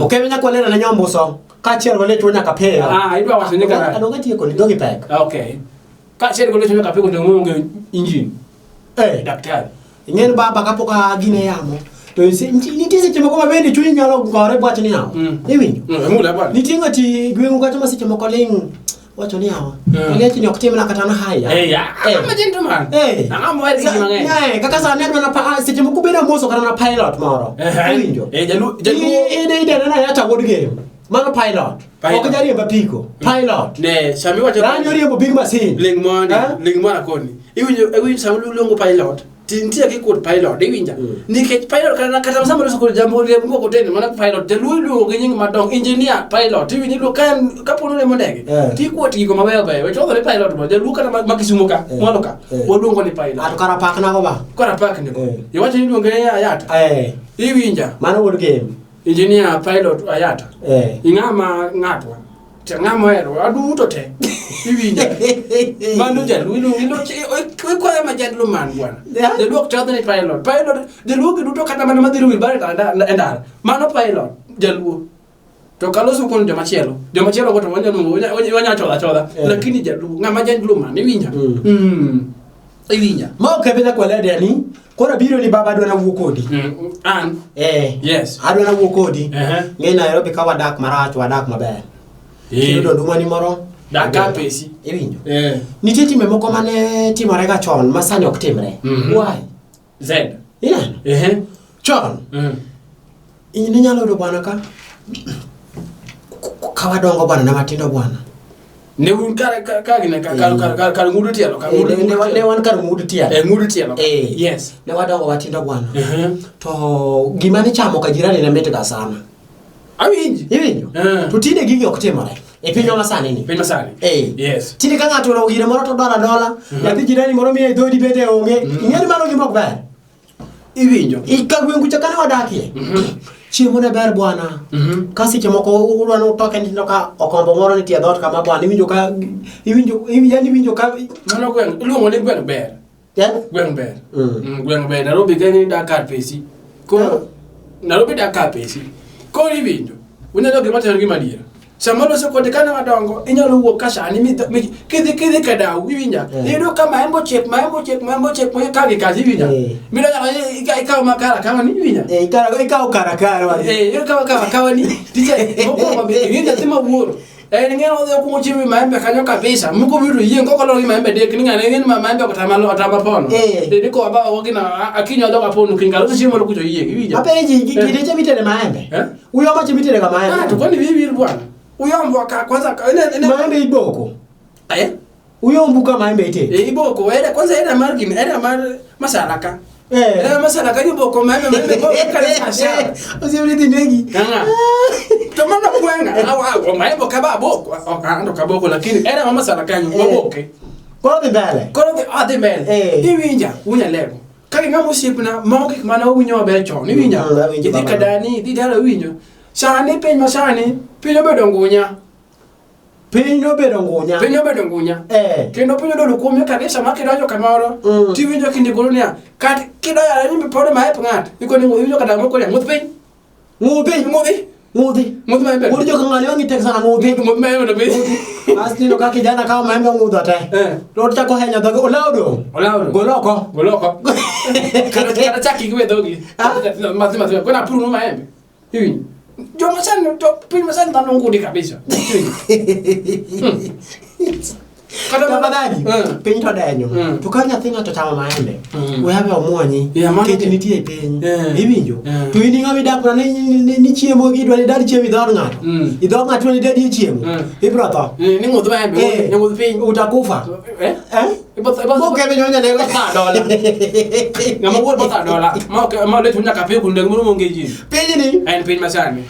Okebe nyaka walera ne nyombuso. Kaachiel go lechwo nyaka piyo. Ah, idwa wacho ni kara. Adonga tieko ni dhogi pek. Okay. Kaachiel go lechwo nyaka piyo to onge engine. Eh. Daktari. Ing'eni baba kapok agine yamo. To nitie seche moko ma bende chunyi nyalo gore bwach ni yawa. Iwinjo? Mula bwana. Nitie ng'ati gweng'u kata ma seche moko ling' wacho ni yawa. To liech ni ok timna kata na haya. Eh, ya. I'm a gentleman. Eh. I'm a gentleman. Eh, kaka sani adwa na seche moko bedo amoso kata na pilot moro. Iwinjo? Eh, jalu jalu. Ide ide na yata wuod game. Mano pilot. Pilot. Ok jariemb apiko. Pilot. Ne, sami wacho. Dhano riembo big machine. Ling mondi, Eh? ling mara koni. Iwinjo iwinjo sama iluongo pilot. Ti nitie kikuot pilot, iwinja. Nikech pilot kata kata sama loso kod jambo riembo mkokoteni mana pilot, jaluo iluongo gi nying madongo, engineer, pilot. Iwinjo iluongo ka en kapo ni oriembo ndege. Tikuot gigo mabeyo beyo. Wech ni pilot bo, jaluo kata ma Kisumu ka, mwalo ka, waluongo ni pilot. Ato kara pak nago ba. Kora pak ni. Iwacho ni iluonge ni Ayata. Iwinja. Mano wuod game. Engineer, pilot, Ayata. Ing'ama ng'atwa. To ng'ama ohero waduto te. Iwinja. Mano jaluo iluongo ikwayo ma gentleman bwana. Yeah. Jaluo ok chodh ni pilot. Pilot jaluo gi duto kata mana madhiro wheelbarrow e ndara. Mano pilot jaluo. To kaloso kuom joma chielo. Joma chielo go to wanyalo wanya chodha chodha. Lakini jaluo ng'ama gentleman iwinja. Iwinja. Ma ok ebe nyaka walede ni koro abiro ni baba adwa nawuo kodi. An. Eh. Yes. Adwa nawuo kodi. Ng'e Nairobi ka wadak marach wadak maber. Kiyudo nduma ni moro. Dak ka pesi. Iwinjo. Eh. Nitie timbe moko mane timore ga chon ma sani ok timre. Why? Z. Ineno? Chon. In inyalo yudo bwana ka ka wadongo bwana na matindo bwana. Ne un kar kar kar kar kar kar kar ng'udu tielo kar ng'udu Ne wan kar ng'udu tielo. Eh, ng'udu tielo. Eh. Yes. Ne wadongo watindo bwana. To gima nichamo ka jirani ne mit ga sana. Awinji. Iwinjo? To tinde gigi ok timore. E pinywa masani ni. Piny masani. Eh. Yes. Tinde ka ng'ato oromo gire moro to dola dola, nyathi jirani moro miye dhodi bende onge. Ing'e ni mano gima ok ber. Iwinjo. Ka gweng'u cha kane wadakie. Chiemo ne ber bwana. Ka seche moko udwa ni utoke nindo ka okombo moro nitie e dhoot kama bwana iwinjo ka iwinjo yani iwinjo ka Mano gweng' iluongo ni gweng' ber. Yani? Gweng' ber. Gweng' ber. Nairobi ka ni dak kar pesi. Koro Nairobi dak kar pesi. Koro iwinjo. Unyalo gima chalo gima adiera. Sama loso kode kane wadongo, inyalo wuok ka sani kidhi kidhi ka dau iwinja. Iyudo ka maembe ochiek, maembe ochiek, maembe ochiek, maembe ka gi kazi iwinja. Mino nyaka ikaw makara kawa ni iwinja. Ikaw kara kara. Ikaw kara kawa ni. Tiche mokwongo be iwinja nyathi ma wuoro. En ng'e odhi okuongo chiemo gi maembe kanyo kabisa. Moko biro yieng' koko loro gi maembe dek ni ng'ane ng'e ni maembe ok otama otama pono. Ni ko ba o gina akinyo odok apono kiny kalo chiemo kucho yieng' iwinja. Apenji kinde cha mitede maembe. Uyoma cha mitede ga maembe. Ah, to kwani wiwi bwana. Uyombo ka kwanza ka ene maembe iboko. Eh? Uyombu ka maembe ite. Eh, iboko era kwanza era mar gini era mar masala ka. Eh. Era masala ka iboko maembe maembe ko kana masala. Osiepni dhi negi. Kanga. To mano kwenga awa awa maembe ka ba boko. Ok ando ka boko lakini era mar masala kanyo waboke. Koro dhi mbele. Koro dhi adhi mbele. Eh. Iwinja unyalego. Ka ging'ama osiepna mago gik mane wawinjo maber chon iwinja. Awinjo Idhi baba. ka dani idhi dala iwinjo. Sani piny masani piny obedo ngunya. Piny obedo ngunya. Piny obedo ngunya. Eh. Kendo piny obedo kuomyo kabisa ma kidonjo kamoro Mm. tiwinjo kindikoro niya kat kidonjo ni pod maep ng'ato ikoni iwinjo kata moko niya ng'udh piny. Ng'udhi. Ng'udhi. Ng'udhi. Ng'udh maembe. Ng'udhi joka ng'ani wang'i tek sana ng'udhi. Ng'udh maembe to piny. Bas nino ka kijana kawo maembe ong'udho te. Eh. To chako henyo dhoge olawo dong'. Olawo dong'. Gol oko. Gol oko. Kata kata chak igwe dhogi. Mathi mathi. Kona apuru no maembe. Iwinjo. Joma sani to piny masani dhano ngudi kabisa. Iwinjo. Kata Tafadhali, Mm. piny to denyo. Mm. To ka nyathi ng'ato chamo maembe, Mm. we abe omuonyi. Yeah, mano Nikech be. nitie e piny. Yeah. Iwinjo? Yeah. To in ing'ama idak mana ni chiemo idwa ni dad chiemo i dhood ng'ato. Mm. I dhood ng'ato idwa ni dadie chiemo. Mm. Ibro tho. Ni ng'udh maembe, Eh. ni ng'udh piny. Utakufa. Eh? Eh? Ibo ibo Mokebe nyonya nego. Botha dola. Ng'ama wuor botha dola. Ma ok ma lecho nyaka piny kunde moro onge ji. Pinyni En piny masani.